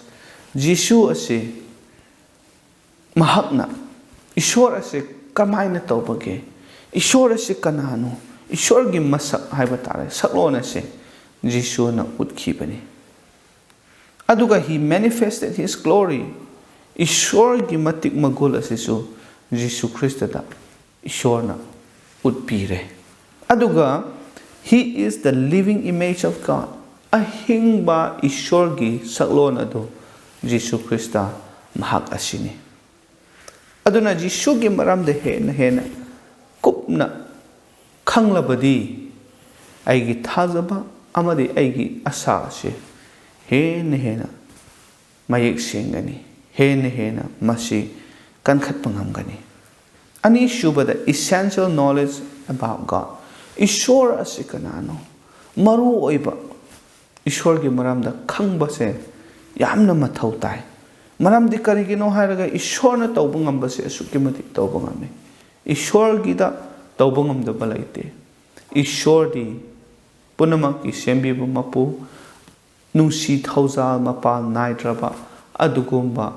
ꯖꯤꯁꯨ ꯑꯁꯤ, ꯃꯍꯥꯛꯅ ꯏꯁꯣꯔ ꯑꯁꯤ ꯀꯃꯥꯏꯅ ꯇꯧꯕꯒꯦ? ꯏꯁꯣꯔ ꯑꯁꯤ ꯀꯅꯥꯅꯣ? ꯏꯁꯣꯔꯒꯤ ꯃꯁꯛ ꯍꯥꯏꯕ ꯇꯥꯔꯦ, ꯁꯛꯂꯣꯟ ꯑꯁꯤ ꯖꯤꯁꯨꯅ ꯎꯠꯈꯤꯕꯅꯤ꯫ ꯑꯗꯨꯒ he manifested his glory. ꯏꯁꯣꯔꯒꯤ ꯃꯇꯤꯛ ꯃꯒꯨꯟ ꯑꯁꯤꯁꯨ ꯖꯤꯁꯨ ꯈ꯭ꯔꯤꯁꯇꯗ ꯏꯁꯣꯔꯅ ꯎꯠꯄꯤꯔꯦ꯫ ꯑꯗꯨꯒ he is the living image of God. ꯑꯍꯤꯡꯕ ꯏꯁꯣꯔꯒꯤ ꯁꯛꯂꯣꯟ ꯑꯗꯨ ꯖꯤꯁꯨ ꯈ꯭ꯔꯤꯁꯇ ꯃꯍꯥꯛ ꯑꯁꯤꯅꯤ꯫ ꯑꯗꯨꯅ ꯖꯤꯁꯨꯒꯤ ꯃꯔꯝꯗ ꯍꯦꯟꯅ ꯍꯦꯟꯅ ꯀꯨꯞꯅ ꯈꯪꯂꯕꯗꯤ, ꯑꯩꯒꯤ ꯊꯥꯖꯕ ꯑꯃꯗꯤ ꯑꯩꯒꯤ ꯑꯁꯥ ꯑꯁꯤ ꯍꯦꯟꯅ ꯍꯦꯟꯅ ꯃꯌꯦꯛ ꯁꯦꯡꯒꯅꯤ, ꯍꯦꯟꯅ ꯍꯦꯟꯅ ꯃꯁꯤ ꯀꯟꯈꯠꯄ ꯉꯝꯒꯅꯤ꯫ ꯑꯅꯤꯁꯨꯕꯗ, essential knowledge about God. ꯏꯁꯣꯔ ꯑꯁꯤ ꯀꯅꯥꯅꯣ? ꯃꯔꯨ ꯑꯣꯏꯕ ꯏꯁꯣꯔꯒꯤ ꯃꯔꯝꯗ ꯈꯪꯕꯁꯦ ꯌꯥꯝꯅ ꯃꯊꯧ ꯇꯥꯏ꯫ ꯃꯔꯝꯗꯤ ꯀꯔꯤꯒꯤꯅꯣ ꯍꯥꯏꯔꯒ, ꯏꯁꯣꯔꯅ ꯇꯧꯕ ꯉꯝꯕꯁꯦ ꯑꯁꯨꯛꯀꯤ ꯃꯇꯤꯛ ꯇꯧꯕ ꯉꯝꯃꯤ꯫ ꯏꯁꯣꯔꯒꯤꯗ ꯇꯧꯕ ꯉꯝꯗꯕ ꯂꯩꯇꯦ꯫ ꯏꯁꯣꯔꯗꯤ ꯄꯨꯝꯅꯃꯛꯀꯤ ꯁꯦꯝꯕꯤꯕ ꯃꯄꯨ, ꯅꯨꯡꯁꯤ ꯊꯧꯖꯥꯜ ꯃꯄꯥꯜ ꯅꯥꯏꯗ꯭ꯔꯕ ꯑꯗꯨꯒꯨꯝꯕ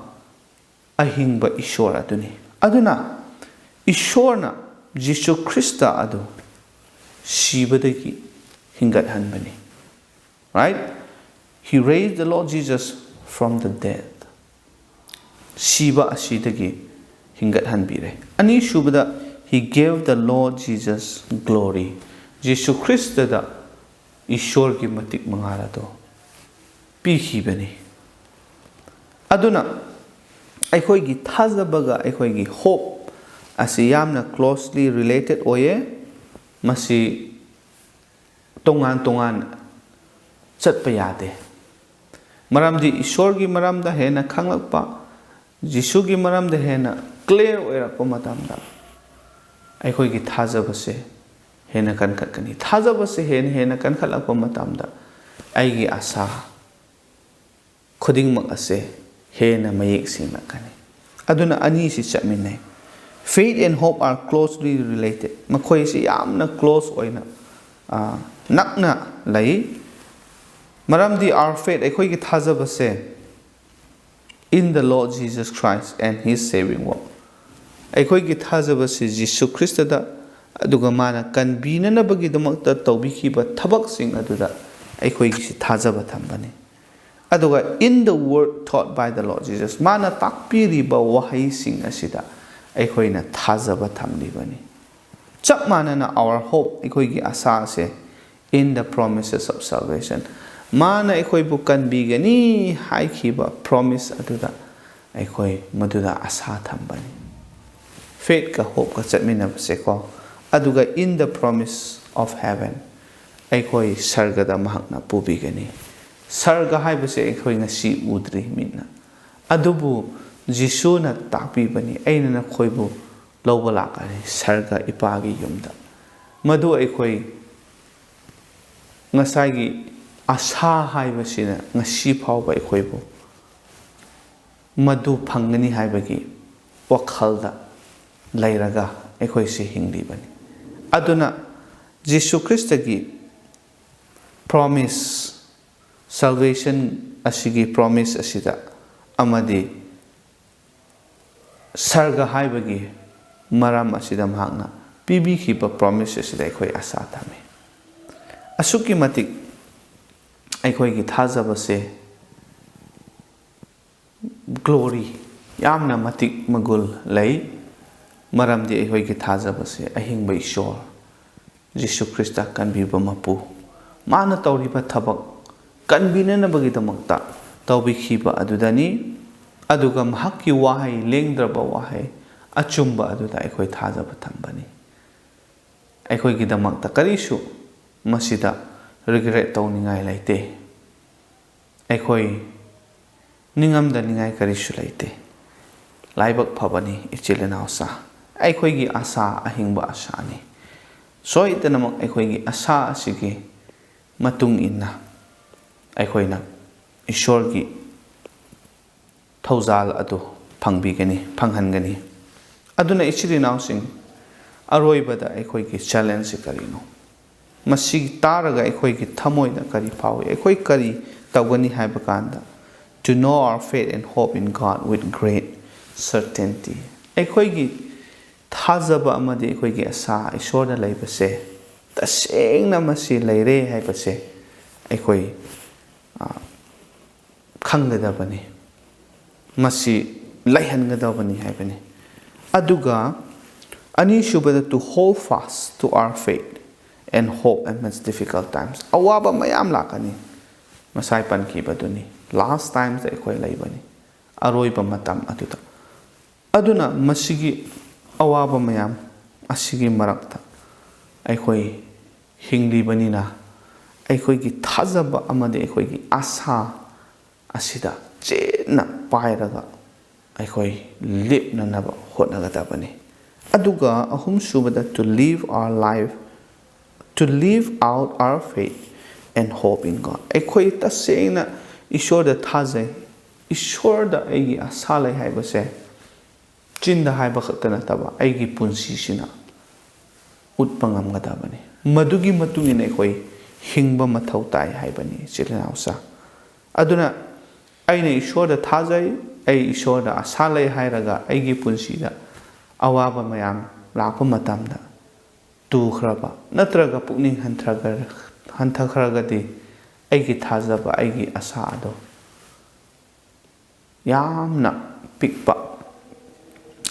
ꯑꯍꯤꯡꯕ ꯏꯁꯣꯔ ꯑꯗꯨꯅꯤ꯫ ꯑꯗꯨꯅ ꯏꯁꯣꯔꯅ ꯖꯤꯁꯨ ꯈ꯭ꯔꯤꯁꯇ ꯑꯗꯨ ꯁꯤꯕꯗꯒꯤ ꯍꯤꯡꯒꯠꯍꯟꯕꯅꯤ꯫ Right? He raised the Lord Jesus from the dead. ꯁꯤꯕ ꯑꯁꯤꯗꯒꯤ ꯍꯤꯡꯒꯠꯍꯟꯕꯤꯔꯦ꯫ ꯑꯅꯤꯁꯨꯕꯗ, He gave the Lord Jesus glory. ꯖꯤꯁꯨ ꯈ꯭ꯔꯤꯁꯇꯗ ꯏꯁꯣꯔꯒꯤ ꯃꯇꯤꯛ ꯃꯉꯥꯜ ꯑꯗꯣ ꯄꯤꯈꯤꯕꯅꯤ꯫ ꯑꯗꯨꯅ ꯑꯩꯈꯣꯏꯒꯤ ꯊꯥꯖꯕꯒ ꯑꯩꯈꯣꯏꯒꯤ hope ꯑꯁꯤ ꯌꯥꯝꯅ closely related ꯑꯣꯏꯌꯦ꯫ ꯃꯁꯤ ꯇꯣꯉꯥꯟ ꯇꯣꯉꯥꯟ ꯆꯠꯄ ꯌꯥꯗꯦ꯫ ꯃꯔꯝꯗꯤ ꯏꯁꯣꯔꯒꯤ ꯃꯔꯝꯗ ꯍꯦꯟꯅ ꯈꯪꯂꯛꯄ, ꯖꯤꯁꯨꯒꯤ ꯃꯔꯝꯗ ꯍꯦꯟꯅ clear ꯑꯣꯏꯔꯛꯄ ꯃꯇꯝꯗ ꯑꯩꯈꯣꯏꯒꯤ ꯊꯥꯖꯕꯁꯦ ꯍꯦꯟꯅ ꯀꯟꯈꯠꯀꯅꯤ꯫ ꯊꯥꯖꯕꯁꯦ ꯍꯦꯟꯅ ꯍꯦꯟꯅ ꯀꯟꯈꯠꯂꯛꯄ ꯃꯇꯝꯗ ꯑꯩꯒꯤ ꯑꯁꯥ ꯈꯨꯗꯤꯡꯃꯛ ꯑꯁꯦ ꯍꯦꯟꯅ ꯃꯌꯦꯛ ꯁꯦꯡꯂꯛꯀꯅꯤ꯫ ꯑꯗꯨꯅ ꯑꯅꯤꯁꯤ ꯆꯠꯃꯤꯟꯅꯩ꯫ Faith and hope are closely related. ꯃꯈꯣꯏꯁꯤ ꯌꯥꯝꯅ close ꯑꯣꯏꯅ, ꯑ, ꯅꯛꯅ ꯂꯩ꯫ ꯃꯔꯝꯗꯤ our faith, ꯑꯩꯈꯣꯏꯒꯤ ꯊꯥꯖꯕꯁꯦ, in the Lord Jesus Christ and His saving work, ꯑꯩꯈꯣꯏꯒꯤ ꯊꯥꯖꯕꯁꯤ ꯖꯤꯁꯨ ꯈ꯭ꯔꯤꯁꯇꯗ, ꯑꯗꯨꯒ ꯃꯥꯅ ꯀꯟꯕꯤꯅꯅꯕꯒꯤꯗꯃꯛꯇ ꯇꯧꯕꯤꯈꯤꯕ ꯊꯕꯛꯁꯤꯡ ꯑꯗꯨꯗ ꯑꯩꯈꯣꯏꯒꯤꯁꯤ ꯊꯥꯖꯕ ꯊꯝꯕꯅꯤ꯫ ꯑꯗꯨꯒ in the word taught by the Lord Jesus, ꯃꯥꯅ ꯇꯥꯛꯄꯤꯔꯤꯕ ꯋꯥꯍꯩꯁꯤꯡ ꯑꯁꯤꯗ ꯑꯩꯈꯣꯏꯅ ꯊꯥꯖꯕ ꯊꯝꯂꯤꯕꯅꯤ꯫ ꯆꯞ ꯃꯥꯟꯅꯅ our hope, ꯑꯩꯈꯣꯏꯒꯤ ꯑꯁꯥ ꯑꯁꯦ, in the promises of salvation, ꯃꯥꯅ ꯑꯩꯈꯣꯏꯕꯨ ꯀꯟꯕꯤꯒꯅꯤ ꯍꯥꯏꯈꯤꯕ promise ꯑꯗꯨꯗ ꯑꯩꯈꯣꯏ ꯃꯗꯨꯗ ꯑꯁꯥ ꯊꯝꯕꯅꯤ꯫ Faithꯀ hopeꯀ ꯆꯠꯃꯤꯟꯅꯕꯁꯦꯀꯣ꯫ ꯑꯗꯨꯒ in the promise of heaven, ꯑꯩꯈꯣꯏ ꯁꯔꯒꯗ ꯃꯍꯥꯛꯅ ꯄꯨꯕꯤꯒꯅꯤ꯫ ꯁꯔꯒ ꯍꯥꯏꯕꯁꯦ ꯑꯩꯈꯣꯏ ꯉꯁꯤ ꯎꯗ꯭ꯔꯤ ꯃꯤꯠꯅ, ꯑꯗꯨꯕꯨ ꯖꯤꯁꯨꯅ ꯇꯥꯛꯄꯤꯕꯅꯤ, "ꯑꯩꯅ ꯅꯈꯣꯏꯕꯨ ꯂꯧꯕ ꯂꯥꯛꯀꯅꯤ ꯁꯔꯒ ꯏꯄꯥꯒꯤ ꯌꯨꯝꯗ"꯫ ꯃꯗꯨ ꯑꯩꯈꯣꯏ ꯉꯁꯥꯏꯒꯤ ꯑꯁꯥ ꯍꯥꯏꯕꯁꯤꯅ ꯉꯁꯤ ꯐꯥꯎꯕ ꯑꯩꯈꯣꯏꯕꯨ ꯃꯗꯨ ꯐꯪꯒꯅꯤ ꯍꯥꯏꯕꯒꯤ ꯋꯥꯈꯜꯗ ꯂꯩꯔꯒ ꯑꯩꯈꯣꯏꯁꯤ ꯍꯤꯡꯂꯤꯕꯅꯤ꯫ ꯑꯗꯨꯅ ꯖꯤꯁꯨ ꯈ꯭ꯔꯤꯁꯇꯒꯤ promise, salvation ꯑꯁꯤꯒꯤ promise ꯑꯁꯤꯗ ꯑꯃꯗꯤ ꯁꯔꯒ ꯍꯥꯏꯕꯒꯤ ꯃꯔꯝ ꯑꯁꯤꯗ ꯃꯍꯥꯛꯅ ꯄꯤꯕꯤꯈꯤꯕ promise ꯑꯁꯤꯗ ꯑꯩꯈꯣꯏ ꯑꯁꯥ ꯊꯝꯃꯤ꯫ ꯑꯁꯨꯛꯀꯤ ꯃꯇꯤꯛ ꯑꯩꯈꯣꯏꯒꯤ ꯊꯥꯖꯕꯁꯦ ꯒ꯭ꯂꯣꯔꯤ ꯌꯥꯝꯅ ꯃꯇꯤꯛ ꯃꯒꯨꯜ ꯂꯩ꯫ ꯃꯔꯝꯗꯤ ꯑꯩꯈꯣꯏꯒꯤ ꯊꯥꯖꯕꯁꯦ ꯑꯍꯤꯡꯕ ꯏꯁꯣꯔ ꯖꯤꯁꯨ ꯈ꯭ꯔꯤꯁꯇ ꯀꯟꯕꯤꯕ ꯃꯄꯨ, ꯃꯥꯅ ꯇꯧꯔꯤꯕ ꯊꯕꯛ ꯀꯟꯕꯤꯅꯅꯕꯒꯤꯗꯃꯛꯇ ꯇꯧꯕꯤꯈꯤꯕ ꯑꯗꯨꯗꯅꯤ꯫ ꯑꯗꯨꯒ ꯃꯍꯥꯛꯀꯤ ꯋꯥꯍꯩ, ꯂꯦꯡꯗ꯭ꯔꯕ ꯋꯥꯍꯩ ꯑꯆꯨꯝꯕ ꯑꯗꯨꯗ ꯑꯩꯈꯣꯏ ꯊꯥꯖꯕ ꯊꯝꯕꯅꯤ꯫ ꯑꯩꯈꯣꯏꯒꯤꯗꯃꯛꯇ ꯀꯔꯤꯁꯨ ꯃꯁꯤꯗ ꯔꯤꯒ꯭ꯔꯦꯠ ꯇꯧꯅꯤꯡꯉꯥꯏ ꯂꯩꯇꯦ꯫ ꯑꯩꯈꯣꯏ ꯅꯤꯡꯉꯝꯗꯅꯤꯡꯉꯥꯏ ꯀꯔꯤꯁꯨ ꯂꯩꯇꯦ꯫ ꯂꯥꯏꯕꯛ ꯐꯕꯅꯤ ꯏꯆꯤꯜ ꯏꯅꯥꯎꯁꯥ, ꯑꯩꯈꯣꯏꯒꯤ ꯑꯁꯥ ꯑꯍꯤꯡꯕ ꯑꯁꯥꯅꯤ꯫ ꯁꯣꯏꯗꯅꯃꯛ ꯑꯩꯈꯣꯏꯒꯤ ꯑꯁꯥ ꯑꯁꯤꯒꯤ ꯃꯇꯨꯡ ꯏꯟꯅ ꯑꯩꯈꯣꯏꯅ ꯏꯁꯣꯔꯒꯤ ꯊꯧꯖꯥꯜ ꯑꯗꯨ ꯐꯪꯕꯤꯒꯅꯤ, ꯐꯪꯍꯟꯒꯅꯤ꯫ ꯑꯗꯨꯅ ꯏꯆꯤꯜ ꯏꯅꯥꯎꯁꯤꯡ, ꯑꯔꯣꯏꯕꯗ ꯑꯩꯈꯣꯏꯒꯤ ꯆꯦꯂꯦꯟꯖꯁꯤ ꯀꯔꯤꯅꯣ? ꯃꯁꯤ ꯇꯥꯔꯒ ꯑꯩꯈꯣꯏꯒꯤ ꯊꯃꯣꯏꯗ ꯀꯔꯤ ꯐꯥꯎꯏ? ꯑꯩꯈꯣꯏ ꯀꯔꯤ ꯇꯧꯒꯅꯤ ꯍꯥꯏꯕ ꯀꯥꯟꯗ, "To know our faith and hope in God with great certainty." ꯑꯩꯈꯣꯏꯒꯤ ꯊꯥꯖꯕ ꯑꯃꯗꯤ ꯑꯩꯈꯣꯏꯒꯤ ꯑꯁꯥ ꯏꯁꯣꯔꯗ ꯂꯩꯕꯁꯦ, ꯇꯁꯦꯡꯅ ꯃꯁꯤ ꯂꯩꯔꯦ ꯍꯥꯏꯕꯁꯦ ꯑꯩꯈꯣꯏ, ꯑ, ꯈꯪꯒꯗꯕꯅꯤ, ꯃꯁꯤ ꯂꯩꯍꯟꯒꯗꯕꯅꯤ ꯍꯥꯏꯕꯅꯤ꯫ ꯑꯗꯨꯒ ꯑꯅꯤꯁꯨꯕꯗ, "To hold fast to our faith and hope amidst difficult times." ꯑꯋꯥꯕ ꯃꯌꯥꯝ ꯂꯥꯛꯀꯅꯤ, ꯉꯁꯥꯏ ꯄꯟꯈꯤꯕꯗꯨꯅꯤ, ꯂꯥꯁ ꯇꯥꯏꯝꯁꯇ ꯑꯩꯈꯣꯏ ꯂꯩꯕꯅꯤ, ꯑꯔꯣꯏꯕ ꯃꯇꯝ ꯑꯗꯨꯗ꯫ ꯑꯗꯨꯅ ꯃꯁꯤꯒꯤ ꯑꯋꯥꯕ ꯃꯌꯥꯝ ꯑꯁꯤꯒꯤ ꯃꯔꯛꯇ ꯑꯩꯈꯣꯏ ꯍꯤꯡꯂꯤꯕꯅꯤꯅ, ꯑꯩꯈꯣꯏꯒꯤ ꯊꯥꯖꯕ ꯑꯃꯗꯤ ꯑꯩꯈꯣꯏꯒꯤ ꯑꯁꯥ ꯑꯁꯤꯗ ꯆꯦꯠꯅ ꯄꯥꯏꯔꯒ ꯑꯩꯈꯣꯏ ꯂꯦꯞꯅꯅꯕ ꯍꯣꯠꯅꯒꯗꯕꯅꯤ꯫ ꯑꯗꯨꯒ ꯑꯍꯨꯝꯁꯨꯕꯗ, "To live our life, to live out our faith and hope in God." ꯑꯩꯈꯣꯏ ꯇꯁꯦꯡꯅ ꯏꯁꯣꯔꯗ ꯊꯥꯖꯩ, ꯏꯁꯣꯔꯗ ꯑꯩꯒꯤ ꯑꯁꯥ ꯂꯩ ꯍꯥꯏꯕꯁꯦ ꯆꯤꯟꯗ ꯍꯥꯏꯕ ꯈꯛꯇ ꯅꯠꯇꯕ, ꯑꯩꯒꯤ ꯄꯨꯟꯁꯤꯁꯤꯅ ꯎꯠꯄ ꯉꯝꯒꯗꯕꯅꯤ꯫ ꯃꯗꯨꯒꯤ ꯃꯇꯨꯡ ꯏꯟꯅ ꯑꯩꯈꯣꯏ ꯍꯤꯡꯕ ꯃꯊꯧ ꯇꯥꯏ ꯍꯥꯏꯕꯅꯤ, ꯏꯆꯤꯜ ꯏꯅꯥꯎꯁꯥ꯫ ꯑꯗꯨꯅ ꯑꯩꯅ ꯏꯁꯣꯔꯗ ꯊꯥꯖꯩ, ꯑꯩ ꯏꯁꯣꯔꯗ ꯑꯁꯥ ꯂꯩ ꯍꯥꯏꯔꯒ ꯑꯩꯒꯤ ꯄꯨꯟꯁꯤꯗ ꯑꯋꯥꯕ ꯃꯌꯥꯝ ꯂꯥꯛꯄ ꯃꯇꯝꯗ ꯇꯨꯈ꯭ꯔꯕ ꯅꯠꯇ꯭ꯔꯒ ꯄꯨꯛꯅꯤꯡ ꯍꯟꯊꯈ꯭ꯔ-, ꯍꯟꯊꯈ꯭ꯔꯒꯗꯤ ꯑꯩꯒꯤ ꯊꯥꯖꯕ, ꯑꯩꯒꯤ ꯑꯁꯥ ꯑꯗꯣ ꯌꯥꯝꯅ ꯄꯤꯛꯄ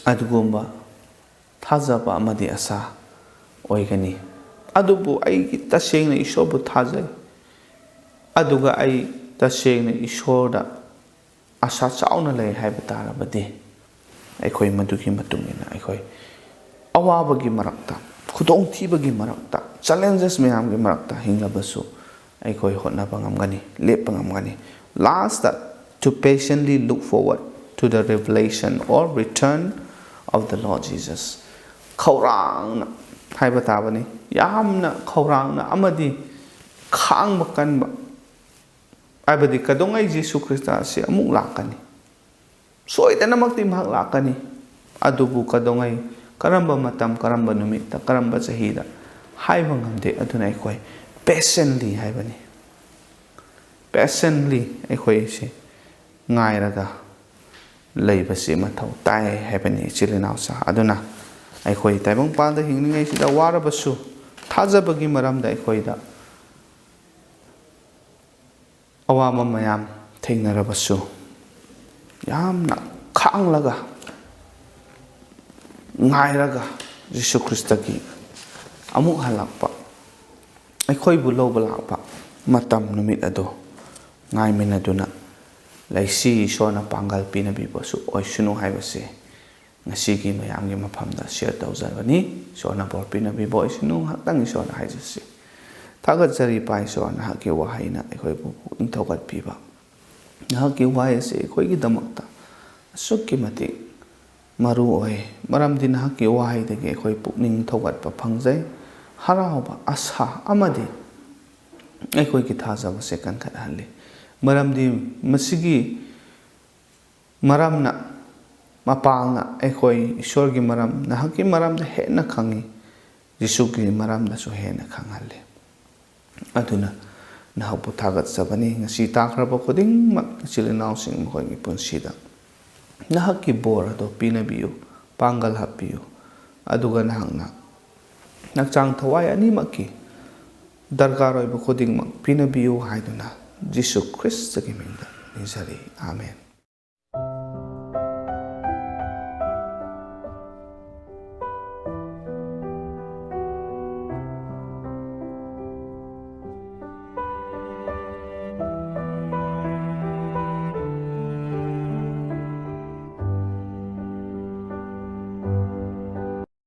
ꯑꯗꯨꯒꯨꯝꯕ ꯊꯥꯖꯕ ꯑꯃꯗꯤ ꯑꯁꯥ ꯑꯣꯏꯒꯅꯤ꯫ ꯑꯗꯨꯕꯨ ꯑꯩꯒꯤ ꯇꯁꯦꯡꯅ ꯏꯁꯣꯔꯕꯨ ꯊꯥꯖꯩ, ꯑꯗꯨꯒ ꯑꯩ ꯇꯁꯦꯡꯅ ꯏꯁꯣꯔꯗ ꯑꯁꯥ ꯆꯥꯎꯅ ꯂꯩ ꯍꯥꯏꯕ ꯇꯥꯔꯕꯗꯤ, ꯑꯩꯈꯣꯏ ꯃꯗꯨꯒꯤ ꯃꯇꯨꯡ ꯏꯟꯅ ꯑꯩꯈꯣꯏ ꯑꯋꯥꯕꯒꯤ ꯃꯔꯛꯇ, ꯈꯨꯗꯣꯡꯊꯤꯕꯒꯤ ꯃꯔꯛꯇ, challenges ꯃꯌꯥꯝꯒꯤ ꯃꯔꯛꯇ ꯍꯤꯡꯂꯕꯁꯨ ꯑꯩꯈꯣꯏ ꯍꯣꯠꯅꯕ ꯉꯝꯒꯅꯤ, ꯂꯦꯞꯄ ꯉꯝꯒꯅꯤ꯫ Last, to patiently look forward to the revelation or return of the Lord Jesus. ꯈꯧꯔꯥꯡꯅ ꯍꯥꯏꯕ ꯇꯥꯕꯅꯤ, ꯌꯥꯝꯅ ꯈꯧꯔꯥꯡꯅ ꯑꯃꯗꯤ ꯈꯥꯡꯕ ꯀꯟꯕ, ꯍꯥꯏꯕꯗꯤ ꯀꯩꯗꯧꯉꯩ ꯖꯤꯁꯨ ꯈ꯭ꯔꯤꯁꯇ ꯑꯁꯤ ꯑꯃꯨꯛ ꯂꯥꯛꯀꯅꯤ꯫ ꯁꯣꯏꯗꯅꯃꯛꯇꯤ ꯃꯍꯥꯛ ꯂꯥꯛꯀꯅꯤ꯫ ꯑꯗꯨꯕꯨ ꯀꯩꯗꯧꯉꯩ, ꯀꯔꯝꯕ ꯃꯇꯝ, ꯀꯔꯝꯕ ꯅꯨꯃꯤꯠꯇ, ꯀꯔꯝꯕ ꯆꯍꯤꯗ ꯍꯥꯏꯕ ꯉꯝꯗꯦ꯫ ꯑꯗꯨꯅ ꯑꯩꯈꯣꯏ patiently ꯍꯥꯏꯕꯅꯤ, patiently ꯑꯩꯈꯣꯏꯁꯦ ꯉꯥꯏꯔꯒ ꯂꯩꯕꯁꯤ ꯃꯊꯧ ꯇꯥꯏ ꯍꯥꯏꯕꯅꯤ, ꯏꯆꯤꯜ ꯏꯅꯥꯎꯁꯥ꯫ ꯑꯗꯨꯅ ꯑꯩꯈꯣꯏ ꯇꯥꯏꯕꯪꯄꯥꯟꯗ ꯍꯤꯡꯂꯤꯉꯩꯁꯤꯗ ꯋꯥꯔꯕꯁꯨ, ꯊꯥꯖꯕꯒꯤ ꯃꯔꯝꯗ ꯑꯩꯈꯣꯏꯗ ꯑꯋꯥꯕ ꯃꯌꯥꯝ ꯊꯦꯡꯅꯔꯕꯁꯨ, ꯌꯥꯝꯅ ꯈꯥꯡꯂꯒ, ꯉꯥꯏꯔꯒ, ꯖꯤꯁꯨ ꯈ꯭ꯔꯤꯁꯇꯒꯤ ꯑꯃꯨꯛ ꯍꯜꯂꯛꯄ, ꯑꯩꯈꯣꯏꯕꯨ ꯂꯧꯕ ꯂꯥꯛꯄ ꯃꯇꯝ, ꯅꯨꯃꯤꯠ ꯑꯗꯨ ꯉꯥꯏꯃꯤꯟꯅꯗꯨꯅ ꯂꯩꯁꯤ꯫ ꯏꯁꯣꯔꯅ ꯄꯥꯡꯒꯜ ꯄꯤꯅꯕꯤꯕꯁꯨ ꯑꯣꯏꯁꯅꯨ ꯍꯥꯏꯕꯁꯦ ꯉꯁꯤꯒꯤ ꯃꯌꯥꯝꯒꯤ ꯃꯐꯝꯗ share ꯇꯧꯖꯕꯅꯤ꯫ ꯏꯁꯣꯔꯅ ꯕꯣꯔ ꯄꯤꯅꯕꯤꯕ ꯑꯣꯏꯁꯅꯨ꯫ ꯉꯥꯏꯍꯥꯛꯇꯪ ꯏꯁꯣꯔꯗ ꯍꯥꯏꯖꯁꯤ꯫ ꯊꯥꯒꯠꯆꯔꯤ, ꯏꯄꯥ ꯏꯁꯣꯔ, ꯅꯍꯥꯛꯀꯤ ꯋꯥꯍꯩꯅ ꯑꯩꯈꯣꯏꯕꯨ ꯄꯨꯛꯅꯤꯡ ꯊꯧꯒꯠꯄꯤꯕ꯫ ꯅꯍꯥꯛꯀꯤ ꯋꯥꯍꯩ ꯑꯁꯤ ꯑꯩꯈꯣꯏꯒꯤꯗꯃꯛꯇ ꯑꯁꯨꯛꯀꯤ ꯃꯇꯤꯛ ꯃꯔꯨ ꯑꯣꯏ, ꯃꯔꯝꯗꯤ ꯅꯍꯥꯛꯀꯤ ꯋꯥꯍꯩꯗꯒꯤ ꯑꯩꯈꯣꯏ ꯄꯨꯛꯅꯤꯡ ꯊꯧꯒꯠꯄ ꯐꯪꯖꯩ, ꯍꯔꯥꯎꯕ, ꯑꯁꯥ ꯑꯃꯗꯤ ꯑꯩꯈꯣꯏꯒꯤ ꯊꯥꯖꯕꯁꯦ ꯀꯟꯈꯠꯍꯜꯂꯤ꯫ ꯃꯔꯝꯗꯤ ꯃꯁꯤꯒꯤ ꯃꯔꯝꯅ, ꯃꯄꯥꯜꯅ ꯑꯩꯈꯣꯏ ꯏꯁꯣꯔꯒꯤ ꯃꯔꯝ, ꯅꯍꯥꯛꯀꯤ ꯃꯔꯝꯗ ꯍꯦꯟꯅ ꯈꯪꯏ, ꯖꯤꯁꯨꯒꯤ ꯃꯔꯝꯗꯁꯨ ꯍꯦꯟꯅ ꯈꯪꯍꯜꯂꯤ꯫ ꯑꯗꯨꯅ ꯅꯍꯥꯛꯄꯨ ꯊꯥꯒꯠꯆꯕꯅꯤ꯫ ꯉꯁꯤ ꯇꯥꯈ꯭ꯔꯕ ꯈꯨꯗꯤꯡꯃꯛ ꯏꯆꯤꯜ ꯏꯅꯥꯎꯁꯤꯡ ꯃꯈꯣꯏꯒꯤ ꯄꯨꯟꯁꯤꯗ ꯅꯍꯥꯛꯀꯤ ꯕꯣꯔ ꯑꯗꯨ ꯄꯤꯅꯕꯤꯌꯨ, ꯄꯥꯡꯒꯜ ꯍꯥꯞꯄꯤꯌꯨ꯫ ꯑꯗꯨꯒ ꯅꯍꯥꯛꯅ ꯍꯛꯆꯥꯡ ꯊꯋꯥꯏ ꯑꯅꯤꯃꯛꯀꯤ ꯗꯔꯀꯥꯔ ꯑꯣꯏꯕ ꯈꯨꯗꯤꯡꯃꯛ ꯄꯤꯅꯕꯤꯌꯨ ꯍꯥꯏꯗꯨꯅ ꯖꯤꯁꯨ ꯈ꯭ꯔꯤꯁꯇꯒꯤ ꯃꯤꯡꯗ ꯅꯤꯖꯔꯤ꯫ ꯑꯥꯃꯦꯟ꯫